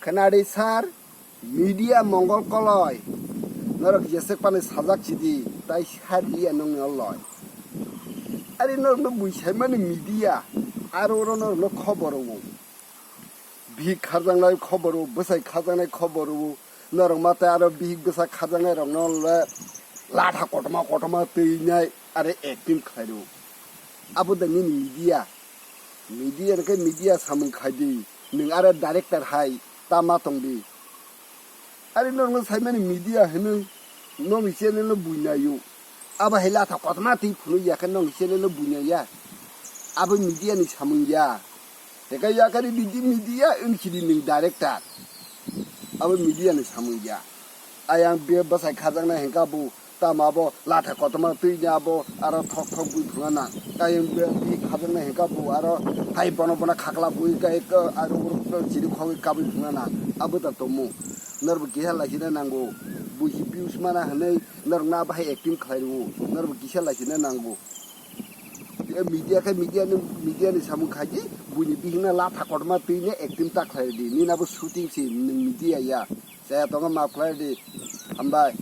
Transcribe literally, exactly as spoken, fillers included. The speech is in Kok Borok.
Khnadi sir, media mongol koloi. Norok jesek pani sajak chidi, tai sir liya nongni oloi. Ari norokno bui saimani media, aro oro norokno khobor o. Bihik kharjaknai khobor o, bwsai kharjaknai khobor o. Norok ma tai aro bihik bwsa kharjaknai rokno le latha kotorma kotorma twi nai are acting khlai rw. Abo da nini media. Media hwnkhe media samung khai di. Nwng aro director hai ta ma tong di. Ari norokno saimani media hwnwi nokni channel no buinai o. Abo hai latha kotorma twi phunuk ya khe nokni channel no buinai ya. Abo media ni samung ya. Teka ya kari di media wngsi di nwng director. Abo media ni samung ya. Ayang be bwsai khajaknai hwnkha bo. Tamo abo latha kotorma twi ni abo aro thok thok bui phunana. Kayang bi khabangna hingka bo aro hai bono bono khakla bui kai ka aro uro chiri khogwi kabui phunana. Abo da tomo. Norbo kisa laisina nango. Buji views mana hwnwi norokno abo hai acting khlai rwo. Norbo kisa laisina nango. Media khe media ni, media ni samung khaidi buini bihikna latha kotorma twi ni acting ta khlai di. Nini abo shooting si nwng media ya. Chaya tongo maaf khlai di. Hambai.